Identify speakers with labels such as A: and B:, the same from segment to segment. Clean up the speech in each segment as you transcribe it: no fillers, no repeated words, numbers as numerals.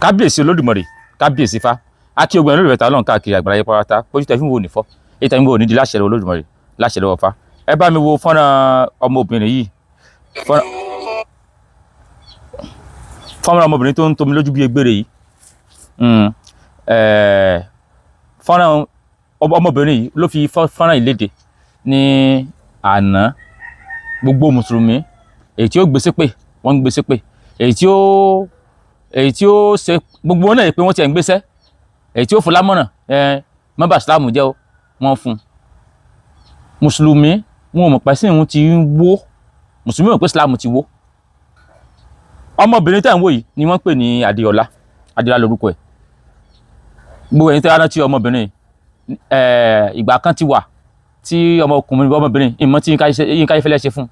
A: Kábíyèsí Olódùmarè, kábíyèsí Ifá, akí ogun ẹni olùfẹ́ ta Ọlọ́run káàkiri àgbáyé pátá. Pójú tẹ̀ fún wo nìfọ́ èyí tẹ̀ ń wo nídìí láṣẹ lọ́wọ́ Olódùmarè, láṣẹ lọ́wọ́ Ifá. Ẹ bá mi wo fọ́nrán ọmọbìnrin yìí, fọ́nrán ọmọbìnrin tó ń tomi lójú bí egbére yìí. Fọ́nrán ọmọbìnrin yìí ló fi fọ́nrán yìí léde ní àná. Gbogbo mùsùlùmí, èyí tí ó gbé ṣépè, wọ́n ń gbé ṣépè, èyí tí ó ṣe gbogbo wọn náà pé wọ́n ti ẹ̀ ń gbéṣẹ́, èyí tí ó fún lámọ̀ràn ẹ mọ́bà sílámù jẹ́ o, wọ́n fún un. Mùsùlùmí wọn ò mọ̀ pé sí ìhun ti ń wó, mùsùlùmí ò pé sílámù ti wó. Ọmọbìnrin tẹ̀ ń wò yìí ni wọ́n pè ní Adéọlá. Adéọlá lórúkọ ẹ̀. Gbogbo ẹ̀yin tí wọ́n rántí ọmọbìnrin, ìgbà kan ti wà tí ọmọkùnrin ọmọbìnrin ìmọ̀ tí Yínká Ayéfẹ́lẹ́ ṣe fún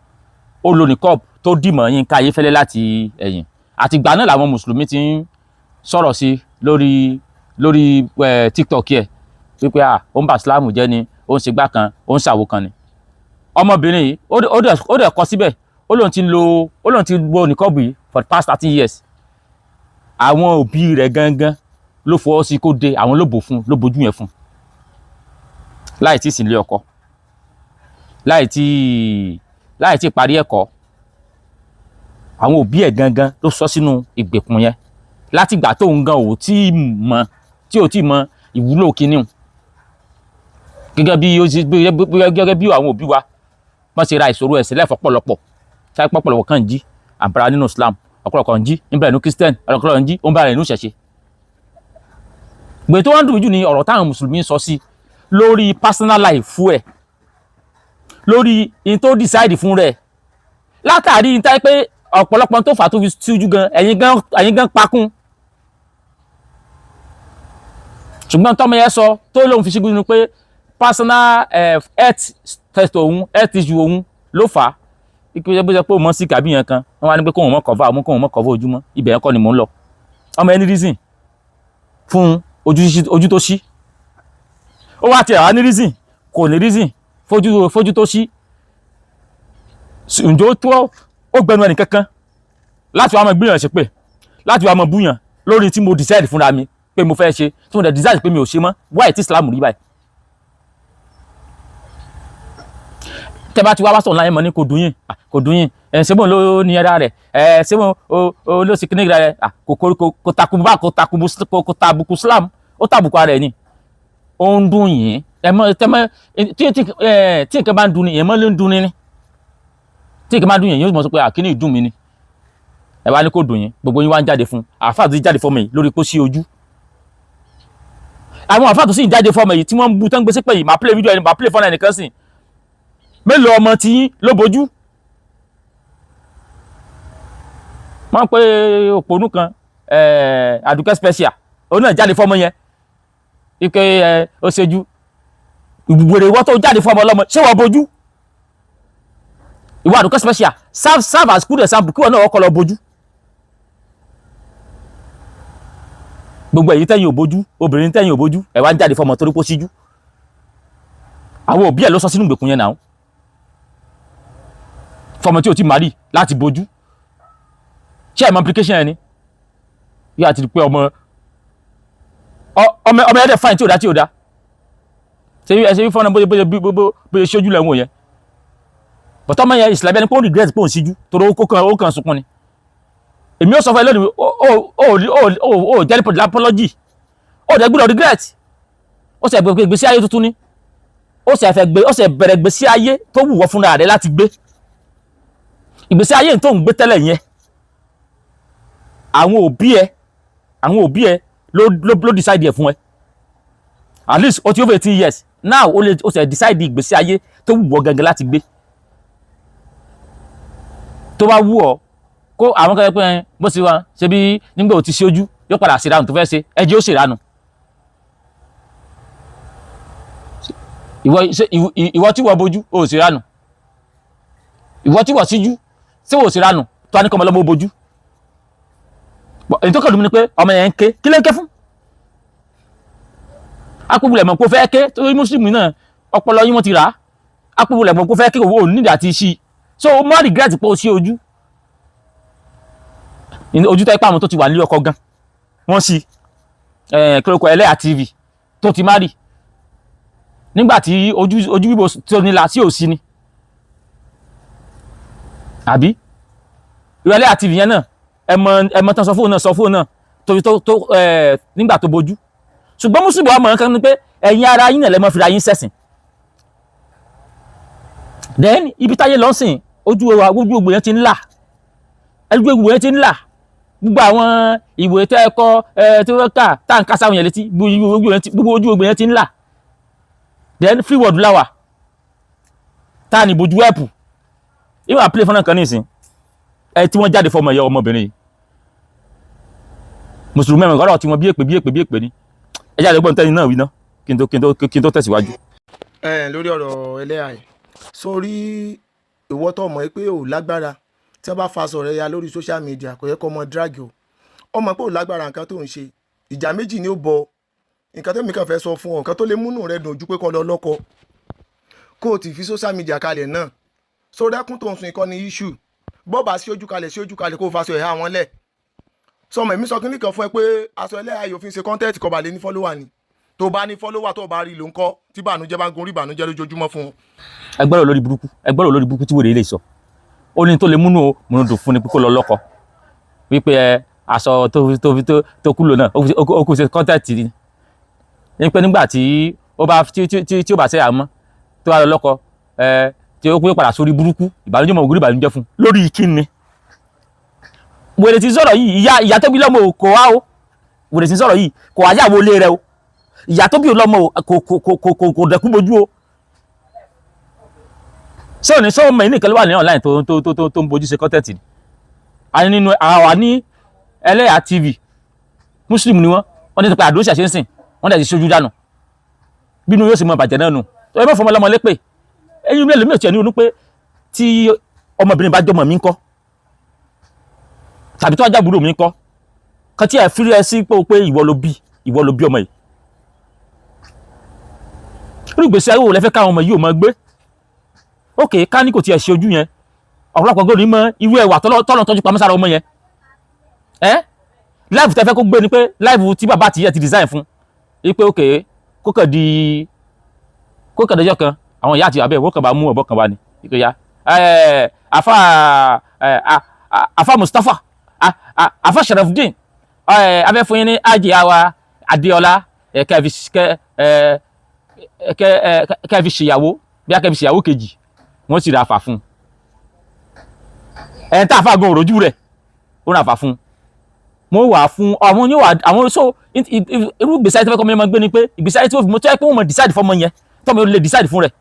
A: ó lo niqab tó dìmọ̀ Yínká Ayéfẹ́lẹ́ láti ẹ̀yìn. Àtìgbà náà làwọn mùsùlùmí ti ń sọ̀rọ̀ sí lórí TikTok ẹ̀ wípé à ó ń bà sílámù jẹ́ ni, ó ń ṣe gbá kan, ó ń ṣàwo kan ni. Ọmọbìnrin yìí ó dẹ̀ kọ síbẹ̀, ó lóun ti lo niqab yìí for the past 13 years. Àwọn òbí rẹ̀ gangan ló fọwọ́ sí kó dé, àwọn ló bò fún, ló bójú yẹn fún, láì tí ì sí ilé ọkọ, láì tí parí ẹ̀kọ́. Àwọn òbí ẹ̀ gangan ló sọ sínú ìgbèkùn yẹn látìgbà tóun gan ò tí ì mọ̀, tí ò tí ì mọ ìwúlò kinní hùn. Gẹ́gẹ́ bí àwọn òbí wa wọ́n ṣe ra ìṣòro ẹ̀sìn lẹ́fọ̀pọ̀lọpọ̀ ṣáà, pọ̀pọ̀lọpọ̀ kan jí àbára nínú Islam, ọ̀pọ̀lọpọ̀ kan jí ń bẹ̀rẹ̀ nínú Christian, ọ̀pọ̀lọpọ̀ kan jí ó ń bẹ̀rẹ̀ nínú ìṣẹ̀ṣe. Gbè tó wọ́n dùn jù ní ọ̀rọ̀ táwọn mùsùlùmí ń sọ sí lórí personal life fún ẹ̀, lórí in tó decide fún rẹ̀, látàrí in táyé pé ọ̀pọ̀lọpọ̀ tó fà tó fi síjú gan, ẹ̀yin gan pakún. Ṣùgbọ́n tọ́mọ yẹn sọ tó lóun fi síjú ni pé personal health test òun, health issue òun ló fà á, ikú bó ṣe pé òun mọ̀ sí kàbí yẹn kan, wọ́n wá ní pé kóun mọ̀ cover òun, kóun mọ̀ cover ojúmọ́. Ibẹ̀ yẹn kọ́ ni mò ń lọ. Ọmọ ẹni reason fún ojú tó ṣí, ó wá tiẹ̀ wá ní reason, kò ní reason fojú tó ṣí. Ǹjọ́ tó ó gbẹnu ẹnì kankan láti wá máa gbìyànjú ṣe pé láti wá máa búyàn lórí tí mo decide fúnra mi pé mo fẹ́ ṣe, tí mo dẹ̀ decide pé mi ò ṣe mọ́? Why tí Islam rí báyìí? Tẹ́ bá ti wá wá sọ̀rọ̀ láyé mọ́ ní kò dùn yín, kò dùn yín. Ẹ ṣé bóun ló ní ẹ̀dá rẹ̀? Ẹ ṣé bóun ó ló sì kíní rẹ̀? Kò kò kò takùbù bá kò takùbù, kò tàbùkù Islam, ó tàbùkù ara ẹ̀ ni. Ó ń dùn yín. Ẹ mọ tẹ mọ tí tí ẹ tí nǹkan bá ń dùn ni, èèyàn mọ́ ló ń dùn ni. Tí nǹkan bá ń dùn yín, yóò mọ̀ sọ pé àkíní ìdùn mi ni. Ẹ wá ní kò dùn yín, gbogbo yín wá ń jáde fún àáfàá tó jáde fọmọ yìí lórí kó sí ojú. Àwọn àáfàá tó sì ń jáde fọmọ yìí tí wọ́n ń bu tán gbé sípè yìí, máa play video ẹni, máa play fọ́nà ẹnìkan sìn. Mélòó ọmọ tí yín ló bojú? Wọ́n pe òpònú kan, Àdùkẹ́ Special, òun náà jáde fọmọ yẹn ike ẹ ó ṣejú ìwèrè. Ìwọ tó jáde fọmọ ọlọ́mọ, ṣé wọ́n bojú? Ìwọ Àdùkẹ́ Special, serve as good example kí wọ́n náà kọ́ lọ bojú. Gbogbo èyí tẹ́yìn ò bojú, obìnrin tẹ́yìn ò bojú, ẹ̀ wá ń jáde fọmọ torí pé ó ṣíjú. Àwọn òbí ẹ̀ ló sọ sínú ìgbèkùn yẹn náà fọmọ tí ò ti marry láti bojú. Ṣé ẹ̀ mọ implication ẹ ni? Yóò àti pé ọmọ ẹ̀dẹ̀ fine tí ò dá, tí ò dá. Ṣe ẹ ṣe fọ́nà bóyá ṣojú lẹ́wọ̀n yẹn bọ̀tọ́ ọmọ yẹn ìsìlámẹ́ ni pé ó regret pé òun ṣíjú torí ó kàn sunkún ni. Èmi ó sọ fún ẹ lónìí, ó jẹ́ apology, ó dẹ̀ gbọ́dọ̀ regret. Ó sì gbé ìgbésí ayé tuntun ni, ó sì fẹ́ gbé, ó sì bẹ̀rẹ̀ ìgbésí ayé tó wù wọ́ fúnra rẹ̀ láti gbé. Ìgbésí ayé tó ń gbé tẹ́lẹ̀ yẹn, àwọn òbí ẹ ló decide ẹ fún ẹ. At least ó ti over 18 years now, ó lè ó sì decide ìgbésí ayé tó wù wọ́ gangan láti gbé. Tó bá wù ọ́ kó àwọn kan pé bó ṣe wá ṣe bí nígbà ó ti ṣe ojú, yóò padà ṣèrànù tó fẹ́ ṣe, ẹ jẹ́ ó ṣèrànù. Ìwọ tí wọ́n bojú, ó ṣèrànù. Ìwọ tí wọ́n síjú, ṣé wọ́n ṣèrànù tó wá ní kọ́ ọmọ ọlọ́mọ ó bojú? Èyí tó kàn dùn mí ni pé ọmọ yẹn ń ké. Kí ló ń ké fún? Akpọ̀bùlẹ̀ mọ̀ pé ó fẹ́ ké torí mùsùlùmí náà ọpọlọ yín wọ́n ti rà á. Akpọ̀bùlẹ̀ mọ̀ pé ó fẹ́ ké, owó nídìí àti ṣí, so o má regret pé o ṣí ojú. Ojú tó ẹ pé àwọn tó ti wà nílé ọkọ gan Wọ́n sí kílókọ Ẹlẹ́yà TV tó ti má rí nígbà tí ojú ojú bíbo tó nílà sí òsì ni, àbí irú Ẹlẹ́yà TV yẹn náà, ẹmọ tán sọ fóònù náà, sọ fóònù náà tó tó tó nígbà tó bojú. Ṣùgbọ́n mùsùlùmí ọmọ nǹkan ni pé ẹ̀yin ara yín náà lẹ́mọ́ fira yín sẹ̀sìn. Then ibi táyé lọ́sìn, ojú wa, ojú gbogbo yẹn ti ń là, ojú gbogbo yẹn ti ń là. Gbogbo àwọn ìwé tẹ́ ẹ kọ ẹ tí wọ́n kà tá à ń kásá àwọn yẹn létí, gbogbo ojú gbogbo yẹn ti ń là. Then free world láwà tá à ní bojú ẹ̀pù ìwà play fọ́nà kan nísìn ẹ tí wọ́n jáde fọmọ ẹ̀yẹ ọmọbìnrin yìí. Mùsùlùmí ẹ̀mọ̀ kọ́rọ̀ tí wọ́n bí èpè, bí èpè, bí èpè ni. Ẹ jáde gbọ́n tẹ́ni náà wí ná kí n tó tẹ̀síwájú.
B: Ẹ lórí ọ̀rọ̀ ẹlẹ́yà yìí, sórí ìwọ tó mọ̀ pé ò lágbára, tí wọ́n bá faṣọ rẹ̀ ya lórí social media, kò yẹ kó mọ drag o. Ọmọ pé ò lágbára, nǹkan tó ń ṣe, ìjà méjì ni ó bọ. Nǹkan tẹ́mi kàn fẹ́ sọ fún ọ, nǹkan tó lè múnú rẹ dùn ojú pé kó lọ lọ́kọ, kó o ti fi social media kalẹ̀ náà. Sórí ẹkún tó ń sun ìkọ́ni issue bọ́ọ̀bà sí ojú kalẹ̀, sí ojú kalẹ̀, kó o faṣọ ẹ̀há wọn lẹ̀. Sọmọ èmi sọ kínní kan fún ẹ pé aṣọ ẹlẹ́yà yóò fi ń ṣe content kọba lé ní follower ni. Tó bá ní follower, tó bá rí ló ń kọ́ tí bànújẹ́ bá ń gorí ìbànújẹ́ lójoojúmọ́ fún un.
A: Ẹgbẹ́rún lórí burúkú, ẹgbẹ́rún lórí burúkú tí wèrè lè sọ. Ó ní tó lè múnú múnú dùn fún ni pé kó lọ lọ́kọ, wípé ẹ aṣọ tó kúlò náà, ó kù ṣe content ni, ní pé nígbà tí ó bá tí tí tí tí ó bá ṣe àmọ́ tó wà lọ lọ́kọ ẹ, tí ó pé padà sórí burúkú, ìbànújẹ́ mọ̀ ògùn ìbànújẹ́ fún lórí kíni. Wèrè tí sọ̀rọ̀ yìí, ìyá tó bí lọ́mọ ò kò wá o. Wèrè tí sọ̀rọ̀ yìí kò wá yàwó ilé rẹ o. Ìyá tó bí lọ́mọ kò dẹ̀kú bojú o. Ṣé òní sọ́wọ́ mẹ́rin nìkan ló wà ní online tó ń bojú ṣe content ni? A ní nínú àwa ní Ẹlẹ́yà TV, Muslim ni wọ́n. Wọ́n ní pé àdó ṣàṣẹ ń sìn wọ́n dẹ̀ ti ṣojú dànù, bínú yóò sì mọ bàjẹ́ náà nù. Ẹ má fọmọ lọ́mọ lépè. Ẹ̀yin mi lèmi ò tiẹ̀ ní ronú pé tí ọmọbìnrin bá jọmọ mi ńkọ́, tàbí tó ajá àbúrò mi ńkọ́, kan tí ẹ fi ẹ sí pé ìwọ ló bí ọmọ yìí. Irú ìgbésí ayé wo lẹ fẹ́ káwọn ọmọ yìí ò máa gbé? Ok, ká ní kò tiẹ̀ ṣe ojú yẹn, ọ̀pọ̀lọpọ̀ gbọ́dọ̀ ní mọ irú ẹwà tọ́lọ̀ tọ́jú pamọ́ sára ọmọ yẹn. Ẹ́ life tẹ́ fẹ́ kó gbé ni pé life tí bàbá àtìyẹ ti design fún wípé ok, kó kàn dọjọ́ kan, àwọn ìyá àti bàbá ẹ̀ wọ́n kàn bá mú ọ̀bọ kan wá ni ìpè ya afa afa Mustapha, afa Sharafudin, afẹ́ fún yín ní ájì àwa Adéọlá, kẹ́ fi ṣèyàwó, bí a kẹ́ fi ṣèyàwó kejì. Wọ́n sì ra àfà fún un. Ẹ̀ ń tá àfà gan òròjú rẹ̀, ó ra àfà fún un. Mo wà fún àwọn yóò wà àwọn so irú ìgbésí ayé tí wọ́n kọ́ mi máa gbé ni pé ìgbésí ayé tí wọ́n fi mọ́ tó yẹ pé wọ́n mọ̀ decide fọ́mọ yẹn, tọ́mọ yóò lè decide fún rẹ̀.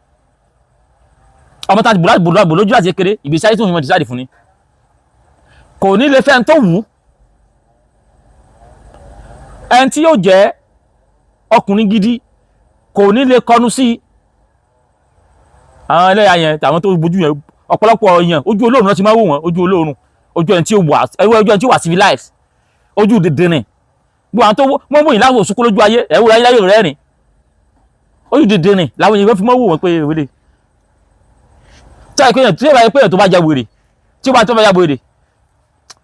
A: Ọmọ tá a ti bùrọ̀ bùrọ̀ bùrọ̀ lójú àti kékeré, ìgbésí ayé tí wọ́n fi mọ̀ decide fún ni, kò ní lè fẹ́ ẹni tó wù ú. Ẹni tí yóò jẹ́ ọkùnrin gidi kò ní lè kọnu sí àwọn ẹlẹ́yà yẹn tàwọn tó bójú yẹn. Ọ̀pọ̀lọpọ̀ èèyàn, ojú olóòrùn náà ti máa wò wọ́n, ojú olóòrùn, ojú ẹni tí ó wà civilized, ojú dìndìnrìn. Gbogbo àwọn tó wọ́n mú yìí láwọ̀ òsùnkú lójú ayé ẹ̀wúrọ̀ ayé rẹ̀ rìn, ojú dìndìnrìn làwọn èèyàn fi mọ́ wò wọ́n pé wèrè. Tí ó bá yẹ pé èèyàn tó bá ja wèrè, tí ó bá tó bá ja wèrè,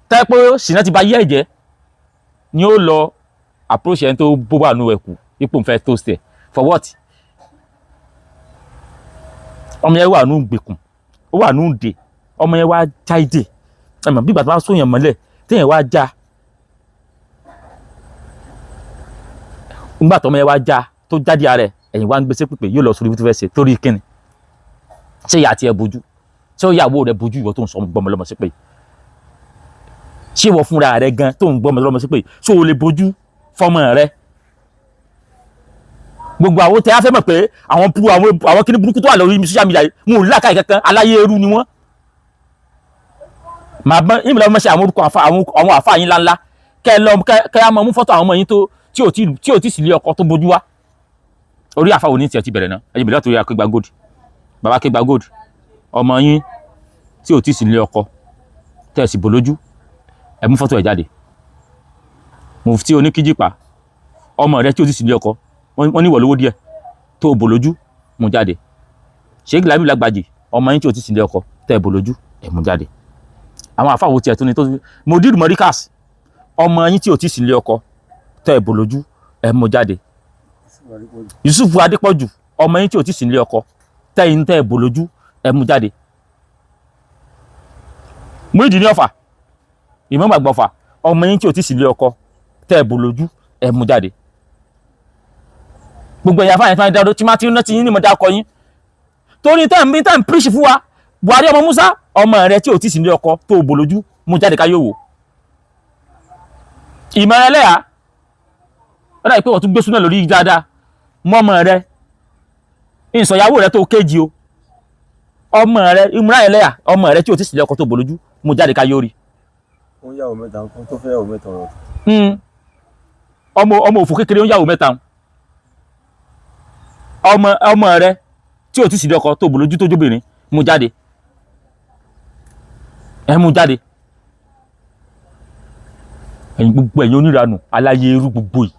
A: tó yẹ pé ṣìnà ti ba yé ẹ̀jẹ̀ ni, ó lọ approach ẹni tó bó wà nù ẹ̀kú ipò ń fẹ́ toast ẹ̀ for what? Ọmọ yẹn wà nù gbèkùn, ó wà nù dè, ọmọ yẹn wá já ìdè. Ẹ mọ̀ bí ìgbà tó bá sóyàn mọ́lẹ̀ téèyàn wá já, nígbà tó ọmọ yẹn wá já tó jáde ara ẹ̀, ẹ̀yìn wá ń gbèsè pípé yóò lọ sórí tó fẹ́ ṣe. Torí kíni? Ṣé ìyá tiẹ̀ bójú? Ṣé ìyàwó rẹ̀ bójú? Ìwọ tó ń sọ gbọmọ lọ́mọ sí pé, ṣé ìwọ fúnra rẹ̀ gan tó ń gbọmọ lọ́mọ sí pé, ṣé o lè bójú fọmọ rẹ̀? Gbogbo àwọn tẹ á fẹ́ mọ̀ pé àwọn burú, àwọn kíní burúkú tó wà lórí social media yìí, wọn ò lákàyè kankan, aláyé eru ni wọ́n. Màá bọ́n ìmìlẹ̀ ọmọ ṣe àwọn orúkọ àwọn àfa yín ńláńlá, kẹ́ ẹ lọ kẹ́ ẹ máa mú fọ́tò àwọn ọmọ yín tó tí ò tí sì lé ọkọ tó bójú wá. Orí àfa òní tiẹ̀ ti bẹ̀rẹ̀ náà, ẹ̀yìn bẹ̀rẹ̀ látòrí Akégbà Gold, bàbá Akégbà Gold. Ọmọ yín tí ò tí sì lé ọkọ tẹ̀ sì bò lójú, ẹ mú fọ́tò ẹ̀ jáde. Mufti oníkíjìpá, ọmọ rẹ tí ò tí sì lé ọkọ, wọ́n ní ìwọ̀ lówó díẹ̀ tó bò lójú, mú jáde. Sheikh Labeeb Lagbaji, ọmọ yín tí ò tí sì lé ọkọ tẹ̀ bò lójú, ẹ mú jáde. Àwọn àfáwò tiẹ̀ tó ní tó Mudir Morikas, ọmọ yín tí ò tí sì lé ọkọ. tẹ́ ẹ bò lójú, ẹ mú jáde. Yusuf Adépọ̀jù, ọmọ yín tí ò tí ì sí nílé ọkọ, tẹ́yìn tẹ́ ẹ bò lójú, ẹ mú jáde. Muyideen Ọ̀fà, Ìmáàmù Àgbà Ọ̀fà, ọmọ yín tí ò tí ì sí nílé ọkọ, tẹ́ ẹ bò lójú, ẹ mú jáde. Gbogbo ẹ̀yà fáyẹn fáyẹn dáadọ́ tí máa ti ń rántí yín ní mo dá ọkọ yín, torí tẹ́ ń bí tẹ́ ń píríṣì fún wa. Buhari ọmọ Musa, ọmọ rẹ tí ò tí ì sí nílé ọkọ tó bò lójú, mú jáde ká yóò wò. Ìmọ̀ ẹlẹ́yà ó dàbí pé wọ́n tún gbé súná lórí dáadáa mọ́mọ́ rẹ, ìsọ̀yàwó rẹ tó kéjì o, ọmọ rẹ ìmúra ẹlẹ́yà, ọmọ rẹ tí ò tí ì sí nílé ọkọ tó bò lójú, mú jáde ká yóò rí.
C: Ó ń yàwó mẹ́ta nǹkan tó fẹ́ yàwó mẹ́ta ọ̀rọ̀.
A: Ọmọ òfò kékeré ń yàwó mẹ́ta. Ọmọ rẹ tí ò tí ì sí nílé ọkọ tó bò lójú tó jóbìnrin, mú jáde, ẹ mú jáde. Ẹ̀yin gbogbo ẹ̀yin oníranù aláyé irú gbogbo yìí,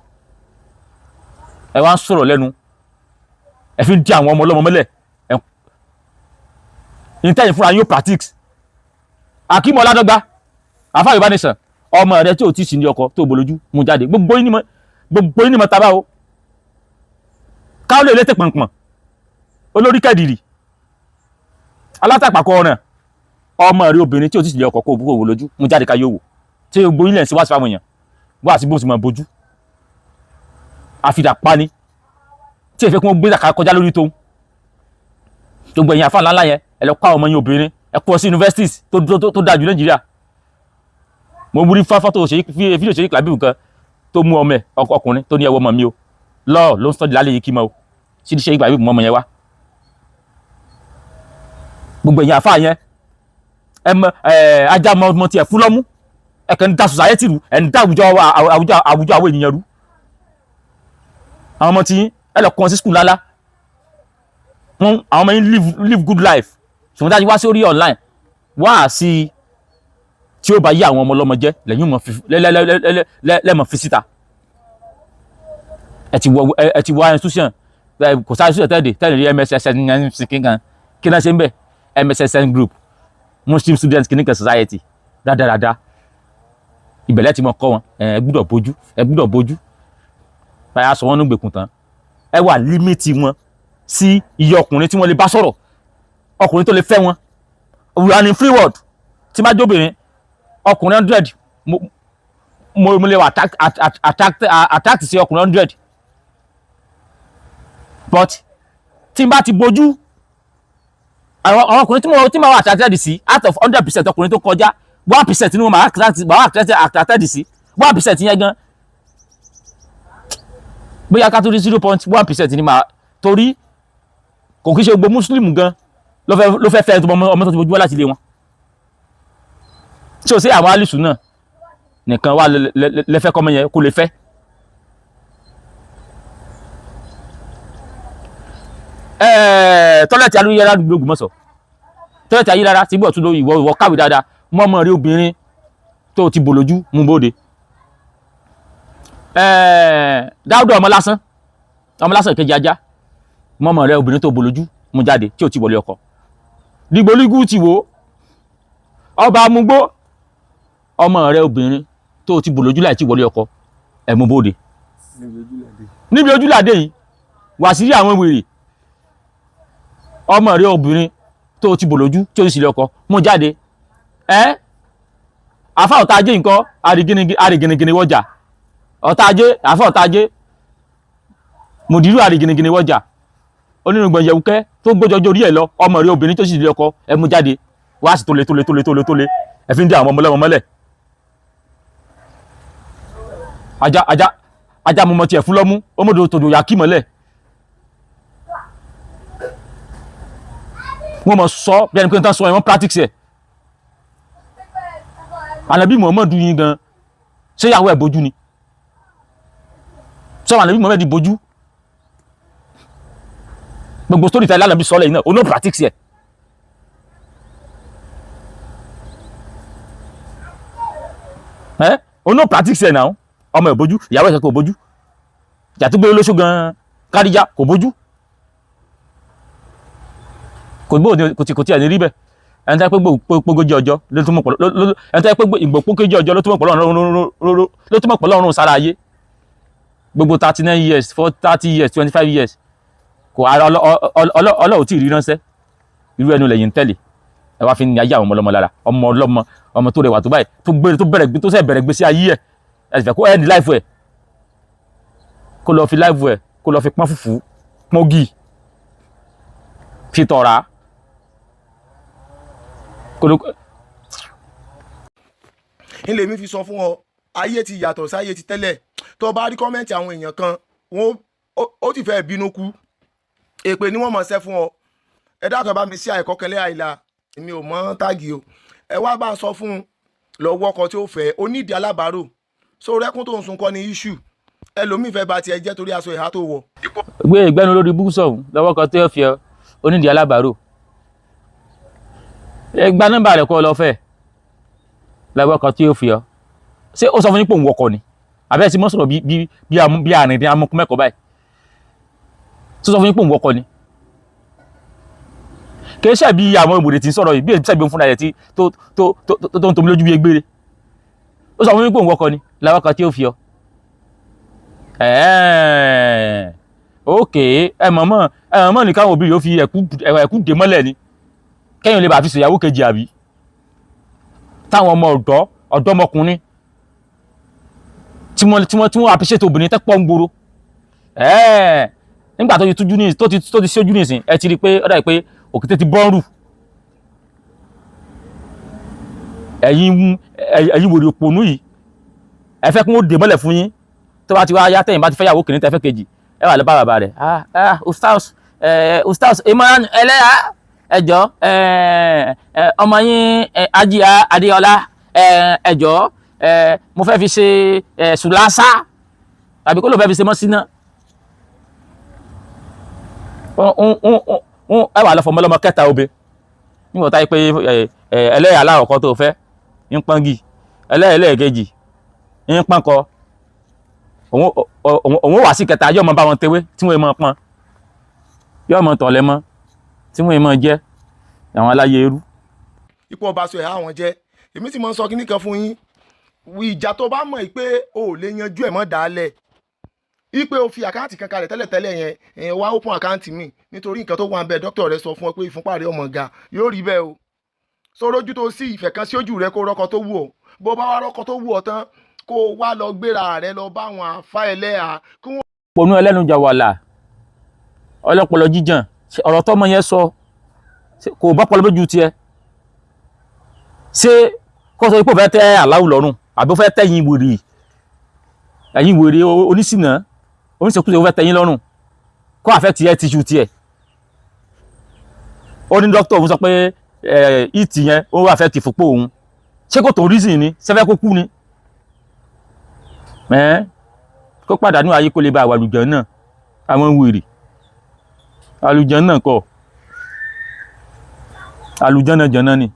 A: ẹ wá ń sọ̀rọ̀ lẹ́nu, ẹ fi ń dí àwọn ọmọ ọlọ́mọ mọ́lẹ̀, ẹ ní tẹ́yìn fúnra yóò practice. Akeem Ọládọ́gba, àfa Yorùbá Nation, ọmọ rẹ tí ò tí ì sí ní ọkọ tó bolójú, mú jáde. Gbogbo yín ni mo taba o. Káwọlé elétè pọ̀npọ̀n, olórí kẹ́dìrì, alátàpàkọ ọ̀ràn, ọmọ rẹ obìnrin tí ò tí ì sí ní ọkọ kó bó lójú, mú jáde ká yóò wò. Tí gbogbo yín lẹ̀ ń sí wá sí fáwọn èèyàn wá sí bó ti mọ̀ bójú àfidà pani tí èfẹ́ kí wọ́n gbé zàkà kọjá lórí tóun. Gbogbo ẹ̀yin àfa ńláńlá yẹn, ẹ lọ kọ́ àwọn ọmọ yín obìnrin, ẹ kó ọ sí universities tó dáa jù Nàìjíríà. Mo wúrí fọ́tò ṣe fídíò ṣe kílábì kan tó mú ọmọ ẹ ọkùnrin tó ní ẹwọ́ ọmọ mi o lọ́ọ̀ ló ń sọ́jú lálẹ́ yìí kí mọ́ o sí ṣe kílábì mọ́ ọmọ yẹn wá. Gbogbo ẹ̀yin àfa yẹn, ẹ mọ ẹ ajá mọ ọmọ tiẹ̀ fún lọ́mú, ẹ kàn ń da society rú, ẹ ń da àwùjọ àwùjọ àwùjọ àwọn ènìyàn rú. Àwọn ọmọ tí ẹ lọ kọ́ wọn sí school lálá wọn, àwọn ọmọ yín live good life. Ṣùgbọ́n dájú wá sí orí online wá sí tí ó bá yí àwọn ọmọ ọlọ́mọ jẹ́ lẹ́yìn mọ̀ fi lẹ́mọ̀ fi síta. Ẹ ti wọ institution, kò sáré institution tẹ́lẹ̀ tẹ́lẹ̀ rí MSSN kankan kí náà ṣe ń bẹ̀, MSSN group, Muslim Student Clinical Society, rádaràda ìbẹ̀lẹ̀ tí mo kọ́ wọn. Ẹ gbúdọ̀ bójú, ẹ gbúdọ̀ bójú báyà sọ wọn ní gbèkùn tán. Ẹ wà limit wọn sí iye ọkùnrin tí wọ́n lè bá sọ̀rọ̀, ọkùnrin tó lè fẹ́ wọn. We are in free world. Tí má jóbìnrin ọkùnrin 100, mo lè wà attract sí ọkùnrin 100, but tí n bá ti bójú, àwọn ọkùnrin tí mo wà attracted sí, out of 100% ọkùnrin tó kọjá, 1% ni mo máa attracted sí. 1% yẹn gan, bóyá ká tó rí 0.1% ni màá, torí kò kí ṣe gbogbo mùsùlùmí gan ló fẹ́ fẹ́ ọmọ tó ti bójú wá láti ilé wọn. Tí o sí àwọn alìsù náà nìkan wà lẹ́fẹ́ kọ́mọ yẹn kó lè fẹ́. Tọ́lẹ̀tì ayélujára l'Ògbómọ̀ṣọ́, tọ́lẹ̀tì ayélujára ti bọ̀ tún lórí. Ìwọ kàwé dáadáa, mọ́mọ́ rí obìnrin tó ti bò lójú, mú bóde. Dáúdà ọmọ lásán, ọmọ lásán ìkejì ajá, mọ́mọ́ rẹ obìnrin tó bò lójú, mú jáde tí ò ti wọlé ọkọ. Dìgbòlígù ti wò ọba amúgbó, ọmọ rẹ obìnrin tó ti bò lójú láì tí wọlé ọkọ, ẹ mú bóde. Níbi ojúlàdé yìí wà sí rí àwọn wèrè, ọmọ rẹ obìnrin tó ti bò lójú tí ó sì lé ọkọ, mú jáde. Ẹ àfa ọ̀tá ajé nǹkan àrìgìnìgìnì wọjà ọ̀tá ajé, àfa ọ̀tá ajé mùdírù àrìgìnìgìnì wọjà onírùngbọ̀n yẹ̀wùkẹ́ tó gbójọjọ orí ẹ̀ lọ, ọmọ rẹ obìnrin tó sì lé ọkọ, ẹ mú jáde wá sí tóle tóle tóle tóle tóle. Ẹ fi ń dé àwọn ọmọ ọlọ́mọ mọ́lẹ̀. Ajá ajá ajá mọmọ tiẹ̀ fún lọ́mú ọmọdé tòdò yà kí mọ́lẹ̀. Wọ́n mọ̀ sọ bí ẹni pé n tán sọ ẹ̀ wọ́n practice ẹ̀. Ànábì Muhammadu yín gan, ṣé ìyàwó ẹ̀ bójú ni? Sọ Ànábì Muhammadu bójú? Gbogbo story tẹ́lẹ̀ Ànábì sọ lẹ́yìn náà, o no practice ẹ̀. Ẹ́ o no practice ẹ̀ náà. Ọmọ ẹ̀ bójú, ìyàwó ẹ̀ kò bójú, jàtúgbé olóṣù gan Kádíjà kò bójú, kò gbó kò tí ẹ̀ ní rí bẹ́ẹ̀. Ẹni tó yẹ pé gbogbo ọjọ́ ló tún mọ̀ pọ̀, ẹni tó yẹ pé ìgbòkókèjì ọjọ́ ló tún mọ̀ pọ̀ lọ́rùn, ló tún mọ̀ pọ̀ lọ́rùn sára ayé. Gbogbo 39 years, for 30 years, 25 years, kò ara ọlọ́ọ̀ tí ì rí ránṣẹ́. Irú ẹnu lẹ́yìn tẹ́lẹ̀, ẹ wá fi ní ayé àwọn ọmọ ọlọ́mọ lára. Ọmọ ọlọ́mọ, ọmọ tó rẹwà tó báyìí, tó gbé, tó bẹ̀rẹ̀, tó sẹ̀ bẹ̀rẹ̀ gbèsè ayé ẹ̀, ẹ sì fẹ́ kó end life ẹ̀, kó lọ fi life ẹ̀, kó lọ fi pọ́n fùfú, pọ́n fi tọ̀ra, kó lọ.
B: Ń lèmi fi sọ fún ọ, ayé ti yàtọ̀ sáyé ti tẹ́lẹ̀. Tó bá rí comment àwọn èèyàn kan, wọn ó ti fẹ́ bínú kú, èpè ni wọ́n mọ̀ ṣẹ́ fún ọ. Ẹ dákun, bá mi sí àìkọ́kẹ́lẹ́ àìlà, èmi ò mọ̀ tag o. Ẹ wá bá ń sọ fún un lọ́wọ́ ọkọ tí ó fẹ́ onídìí alábàárò. So rẹ́kún tó ń sun kọ́ ni issue. Ẹlòmíì fẹ́ ba tiẹ̀ jẹ́ torí aṣọ ìhà tó wọ̀.
A: Gbé ìgbẹ́nu lórí búùsọ̀ lọ́wọ́ kan tó yẹ fi ọ onídìí alábàárò. Ẹ gba nọ́mbà rẹ̀ kọ́ lọ fẹ́ lọ́wọ́ kan tí yóò fi ọ. Ṣé ó sọ fún yín pé òun wọkọ̀ ni? Àbẹ́ ti mọ́ sọ̀rọ̀ bí arìnrìn amúkú mẹ́kọ̀ọ́ báyìí tó sọ fún yín pé òun wọkọ̀ ni? Kì í ṣe bí àwọn ìwòrè tí ń sọ̀rọ̀ yìí, bí èyí ṣe bí òun fúnra rẹ̀ tí tó ń tomi lójú bí egbére. Ó sọ fún yín pé òun wọkọ̀ ni lọ́wọ́ kan tí yóò fi ọ. Ẹ̀ẹ́n, ok, ẹ mọ̀mọ́ ní káwọn òbí yóò fi ẹ̀kú dè mọ́lẹ̀ ni, kẹ́yìn lè bá fi ṣèyàwó kejì, àbí táwọn ọmọ ọ̀dọ́, ọ̀dọ́mọkùnrin tí wọ́n appreciate obìnrin tẹ́ pọ̀ ń gbòòrò. Ẹ̀ẹ́n, nígbà tó ti tújú ní, tó ti ṣojú nísìn, ẹ ti rí i pé ó dàbí pé òkété ti bọ́ǹrù. Ẹ̀yin wèrè òpònú yìí, ẹ fẹ́ kí wọ́n dè mọ́lẹ̀ fún yín. Tó bá ti wá yá, tẹ̀yìn bá ti fẹ́ yàwó kìíní, tẹ́ fẹ́ kejì, ẹ wà lọ bá bàbá rẹ̀. "Ah ah, ustaz, ustaz Imran ẹlẹ́yà, ẹ jọ̀ọ́, ọmọ yín, Ajiya Adéọlá, ẹ jọ̀ọ́, mo fẹ́ fi ṣe sùlásà, tàbí kó ló fẹ́ fi ṣe mọ́síná." Ẹ wà lọ fọmọ ọlọ́mọ kẹta obe níwọ̀n táyé pé ẹlẹ́yà aláwọ̀kọ́ tó fẹ́ ń pọ́ngì, ẹlẹ́yà ẹlẹ́ẹ̀kejì ń pọ́nkọ, òun wà sí kẹta, yóò mọ bá wọn tewé tí wọ́n mọ pọ́n, yóò mọ tọ̀lẹ́ mọ́ tí wọ́n mọ jẹ́ àwọn aláyé irú.
B: Ipò ọba aṣọ ìhà wọn jẹ́. Èmi sì máa ń sọ kíní kan fún yín: ìjà tó bá mọ̀ pé o ò lè yanjú ẹ̀, mọ́ dàálẹ̀. Ipe o fi account kan kalẹ̀ tẹ́lẹ̀tẹ́lẹ̀ yẹn, ẹ̀yìn wá open account mi nítorí nǹkan tó wà ń bẹ̀. Dókítà rẹ sọ fún ọ pé ìfúnpá rẹ ọmọ ga, yóò rí bẹ́ẹ̀ o. Sọ̀rọ̀ ojú tó sí ìfẹ́ kan sí ojú rẹ, kó rọ́kọ tó wù ọ́. Bó bá wá rọ́kọ tó wù ọ́ tán, kó o wá lọ gbéra rẹ lọ bá àwọn àfa ẹlẹ́hà kí wọ́n.
A: Ponú ẹlẹ́nu jàwàlà, ọlọ́pọlọ jíjàn. Ọ̀rọ̀ tọ́mọ yẹn sọ kò bá pọlọ lójú tiẹ̀. Ṣé kó sọ pé ó fẹ́ tẹ́ aláwù lọ́rùn, àbí ó fẹ́ tẹ́yìn wèrè, ẹ̀yìn wèrè oníṣìnà oníṣekúṣe, ó fẹ́ tẹ́yìn lọ́rùn kó àfẹ́ tiẹ̀ tìṣù tiẹ̀? Ó ní dókítà òun sọ pé ìtì yẹn ó wà fẹ́ tì fòpó òun. Ṣé kò tó reason ni? Ṣẹ́fẹ́ kó kú ni? Kó pàdánù ayé, kó lè bá àwọn àlùjọ náà, àwọn wèrè àlùjọ náà kọ àlùjọ náà jọ náà ni.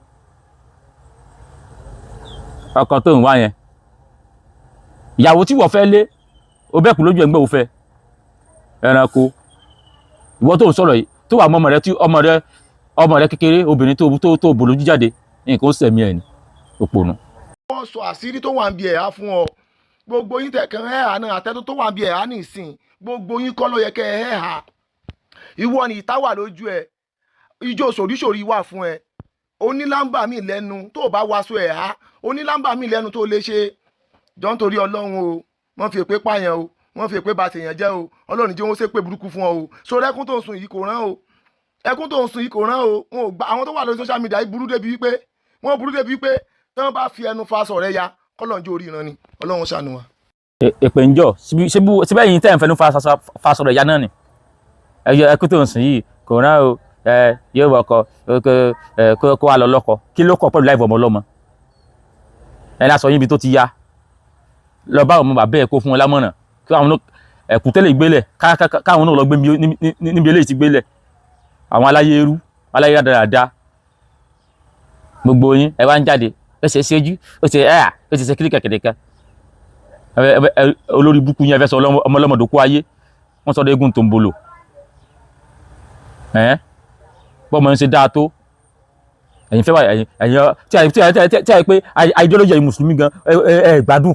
A: Ọkọ tó ń wá yẹn, ìyàwó tí wọ́n fẹ́ lé o, bẹ́ẹ̀ kú lójú ẹgbẹ́ òun fẹ́ ẹranko. Ìwọ tó ń sọ̀rọ̀ yìí, tó wà mọ́ ọmọ rẹ, tí ọmọ rẹ kékeré obìnrin tó bò lójú jáde, nǹkan ó sẹ̀mí ẹ̀ ní òpònú.
B: Wọ́n sọ àṣírí tó wà ń bi ẹ̀há fún ọ. Gbogbo yín tẹ̀kàn ẹ̀há náà, àtẹ́tó tó wà ń bi ẹ̀há nìsín, gbogbo yín kọ́ ló yẹ kẹ́ ẹ ẹ̀há. Ìwọ ni ìta wà lójú ẹ, ijó sòrísòrí wà fún ẹ. Onílámbà mi lẹ́nu tó o bá waṣọ ẹ̀há, onílámbà mi lẹ́nu tó o lè ṣe. Jọ ń torí Ọlọ́run o, wọ́n fi èpè pààyàn o, wọ́n fi èpè ba tèèyàn jẹ́ o. Ọlọ́run jẹ́ wọ́n ṣépè burúkú fún ọ o. Sórí ẹkún tó ń sun yìí kò rán o, ẹkún tó ń sun yìí kò rán o. Wọn ò gba àwọn tó wà lórí social media yìí burú débi wípé wọ́n burú débi wípé tí wọ́n bá fi ẹnu fa aṣọ rẹ ya, kọ́lọ́n jó orí ìran ni. Ọlọ́run ṣàánú wa.
A: Èpè ń jọ síbẹ̀ yìí tẹ́ ń fẹnu fa sọ̀rọ̀ ìyá náà ni. Ẹyọ ẹkú tó ń sìn yìí kò rán o. Ẹ yóò wọkọ ẹ, kó wá lọ lọ́kọ. Kí ló kọ pẹ̀lú láìpẹ́ ọmọ ọlọ́mọ ẹ lásọ yín ibi tó ti ya lọ bá ọmọ bàbá ẹ, kó fún wọn lámọ̀ràn kí àwọn ẹ̀kú tẹ́lẹ̀ gbélẹ̀, káwọn náà lọ gbé níbi eléyìí ti gbélẹ̀. Àwọn aláyé eru, aláyé rádaràda, gbogbo yín ẹ wá ń jáde, ó ṣe ṣéjú, ó ṣe ẹ, ó ṣe ṣe kíríkà kìnìkan. Olórí búkú yẹn fẹ́ sọ ọmọ ọlọ́mọdé kú ayé, wọ́n sọ eégún tòǹbòlò ẹ̀ bọ́mọ ń ṣe dáa tó. Ẹ̀yin fẹ́ wà, ẹ̀yin tí a pé ideology ẹ̀yin mùsùlùmí gan ẹ gbádùn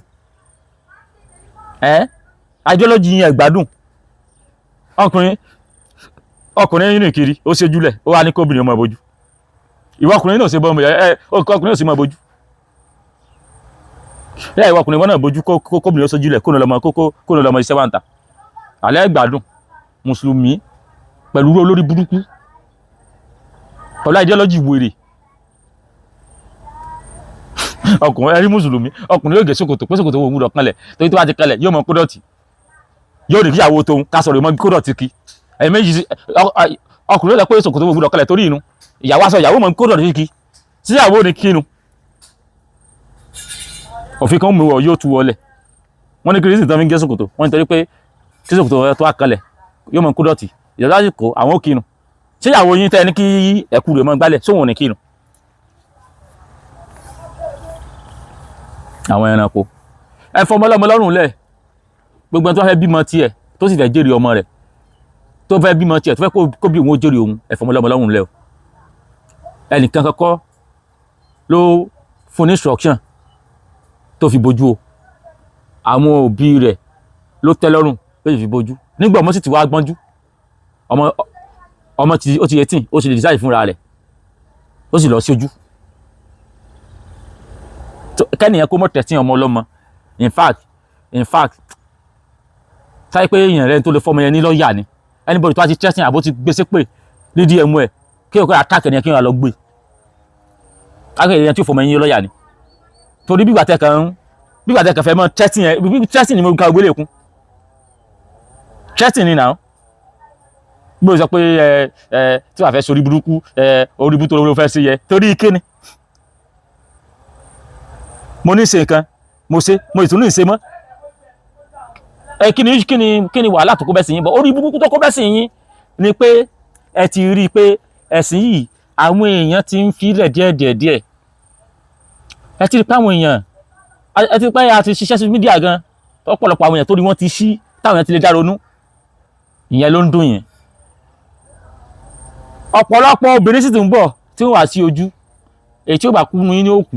A: ẹ̀. Ideology yẹn gbádùn. Ọkùnrin, ọkùnrin rìn kiri, ó ṣe júlẹ̀, ó wá ní kóbìnrin ọmọ ìbojú. Ìwọ ọkùnrin náà ṣe bọ́ ọmọ ẹ, ọkùnrin náà ṣe mọ́ ìbojú. Ẹ ìwọ ọkùnrin wọn náà bojú, kóbìnrin ó ṣe júlẹ̀, kó ní lọ́mọ kó ní lọ́mọ iṣẹ́ wa ń ta àlẹ́ gbádùn. Mùsùlùmí pẹ̀lú olórí burúkú, pẹ̀lú ideology wèrè. Ọkùnrin ẹrí mùsùlùmí, ọkùnrin yóò gé ṣòkòtò pé ṣòkòtò wo gbúdọ̀ kanlẹ̀, torí tó bá ti kanlẹ̀ yóò mọ kódọ̀tì, yóò ní kíyàwó tóun ká sọ̀rọ̀ mọ́ kódọ̀tì kí ẹ̀yìn méjì. Ọkùnrin yóò sọ pé ṣòkòtò wo gbúdọ̀ kanlẹ̀ torí inú ìyàwó aṣọ ìyàwó mọ kódọ̀tì kí síyàwó ní kínú. Òfin kan mú wọ yóò tú wọlé. Wọ́n ní kírísì tán fi ń gé ṣòkòtò wọ́n nítorí pé tí ṣòkòtò tó wá kanlẹ̀ yóò mọ kódọ̀tì, ìjọba lásìkò àwọn ò kínú. Síyàwó yín tẹ́ ní kí ẹ̀kú rẹ̀ mọ́ gbálẹ̀ sóhun ní kínú. Àwọn ẹranko, ẹ fọmọ ọlọ́mọ lọ́rùn lẹ̀. Gbogbo ẹni tó fẹ́ bímọ tiẹ̀ tó sì fẹ́ jèrè ọmọ rẹ̀, tó fẹ́ bímọ tiẹ̀ tó fẹ́ kó bí òun ó jèrè òun, ẹ fọmọ ọlọ́mọ lọ́rùn lẹ̀ o. Ẹnìkan kọ́kọ́ ló fún ní instruction tó fi bójú o. Àwọn òbí rẹ̀ ló tẹ́ lọ́rùn ló sì fi bójú. Nígbà ọmọ sì ti wá gbọ́njú, ọmọ ti ó ti 18, ó sì lè decide fúnra rẹ̀, ó sì lọ sí ojú kẹ́nìyàn kó mọ̀ tẹ̀sí ọmọ ọlọ́mọ. In fact, táyé pé èèyàn rẹ tó lè fọmọ yẹn ní lọ́ọ̀yà ni. Anybody tó bá ti tẹ̀sí àbó ti gbèsè pé ní DM ẹ̀, kí òkè attack ẹnìyàn, kí wọ́n lọ gbé káàkiri èèyàn tí ò fọmọ yẹn ní lọ́ọ̀yà ni. Torí bí gbàtẹ́ kan fẹ́ mọ́ tẹ̀sí yẹn, bí tẹ̀sí ni mo ka gbélé kún tẹ̀sí ni náà. Bí o sọ pé ẹ ẹ tí wàá fẹ́ sórí burúkú, ẹ orí burúkú tó ló fẹ́ sí yẹ, torí kíni? Mo ní ṣe nǹkan, mo ṣe, mo ìtúnú ìṣe mọ́ ẹ. Kí ni wàhálà tó kó bẹ́ sí yín bọ̀? Orí burúkú tó kó bẹ́ sí yín ni pé ẹ ti rí i pé ẹ̀sìn yìí, àwọn èèyàn ti ń filẹ̀ díẹ̀ díẹ̀ díẹ̀. Ẹ ti rí i pé àwọn èèyàn, ẹ ti rí i pé a ti ṣiṣẹ́ sí media gan, ọ̀pọ̀lọpọ̀ àwọn èèyàn tó rí wọ́n ti ṣí, táwọn èèyàn ti lè dá ronú. Ìyẹn ló ń dùn yẹn. Ọ̀pọ̀lọpọ̀ obìnrin sì ti ń bọ̀ tí wọ́n wá sí ojú. Èyí tí ó bá kú nu yín ní òkú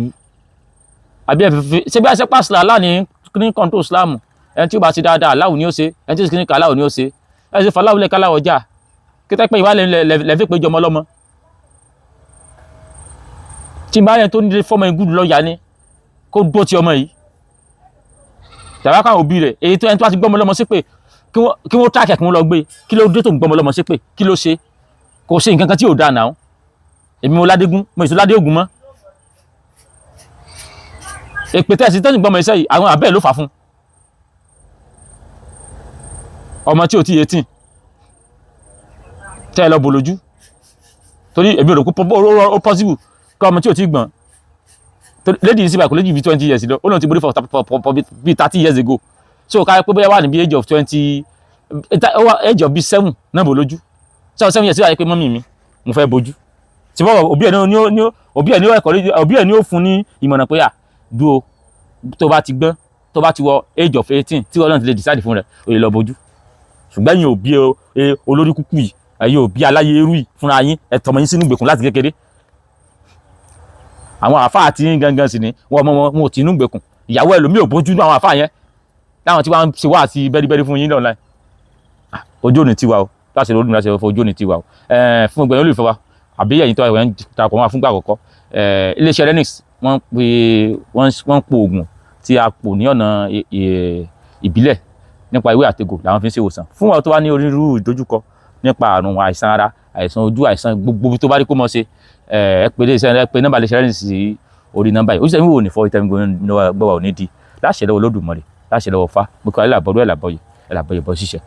A: àbí ẹ̀fẹ̀fẹ̀ ṣé bí a ṣe pàṣẹ Allah ní control Islam. Ẹni tí ó bá ṣe dáadáa, aláwò ni ó ṣe. Ẹni tí ó sì kíní kan, aláwò ni ó ṣe. Ẹ ṣe faláwo lẹ́ka aláwọ̀ ọjà kí tẹ́ pé ìwà lẹ́fẹ̀ pé jọmọ lọ́mọ tí n bá yẹn tó ní fọmọ igúdù lọ́ọ̀yà ni kó dúró ti ọmọ yìí tàbá káwọn òbí rẹ̀. Èyí tó ẹni tó bá ti gbọ́mọ lọ́mọ sí pé kí wọ́n táàkì, kí wọ́n lọ gbé. Kí ló dé tó ń gbọ́mọ lọ́mọ sí pé? Kí ló ṣe? Kò ṣe nǹkan kan tí ò dáa náà. Èmi mo ládégún, mo ìṣó ládé ògùn mọ́. Èpè tẹ́sí tẹ́sí gbọ́mọ iṣẹ́ yìí, àwọn àbẹ́ ló fà fún ọmọ tí ò tí 18 tẹ́ ẹ lọ bò lójú. Torí èmi ò rò pé ó possible kí ọmọ tí ò tí gbọ̀n, torí lady yìí sì báyìí kò lè jù bí 20 years lọ. Ó lóun ti borí for bí 30 years ago. So ká pé bóyá wà ní bí age of 20, age of bí 7 náà bò lójú. So 7 years sí wáyé pé mummy mi, mo fẹ́ bójú tí bọ́. Òbí ẹ̀ ní òbí ẹ̀ ní ẹ̀kọ́, òbí ẹ̀ ní ó fún ní ìmọ̀ràn pé à dúró, tó bá ti gbọ́n, tó bá ti wọ age of 18, tí Ọlọ́run ti lè decide fún rẹ̀, ó lè lọ bójú. Ṣùgbọ́n ẹ̀yin òbí olórí kúkú yìí, ẹ̀yin òbí aláyé irú yìí, fúnra yín ẹ̀ tọmọ yín sínú ìgbèkùn láti kékeré. Àwọn àáfàá tí yín gangan sì ni wọn ọmọ wọn ò tí inú ìgbèkùn. Ìyàwó ẹlòmíì ò bójú ní àwọn àáfàá yẹn láwọn tí wọ́n ń ṣe wá sí bẹ́rìbẹ́rì fún yín lọ́nà. Ojú òní tiwa o, láti lórí láti fọ ojú òní tiwa o. Fún gbẹ̀yìn olùfẹ́ wa àbí ẹ̀yin tó ẹ̀ ń darapọ̀ mọ́ wa fúngbà àkọ́kọ́, iléeṣẹ́ Renix, wọ́n pe wọ́n ń po oògùn tí a pò ní ọ̀nà ìbílẹ̀ nípa ewé àtegbò làwọn fi ń ṣe ìwòsàn fún wọn tó wá ní onírúurú ìdojúkọ nípa àrùn, àìsàn ara, àìsàn ojú, àìsàn gbogbo tó bá rí kó mọ̀ ṣe. Ẹ pè iléeṣẹ́, ẹ pè nọ́mbà iléeṣẹ́ Renix sí orí nọ́mbà yìí. Ó sì ń wò ní fọ́ ìtẹ́mi gbọ́wà ò ní di láṣẹ lọ́wọ́ Olódùmarè, láṣẹ lọ́wọ́ Fá gbogbo ẹ̀ làbọ̀rú ẹ̀ làbọ̀yè ẹ̀ làbọ̀yè bọ́ ṣiṣẹ́.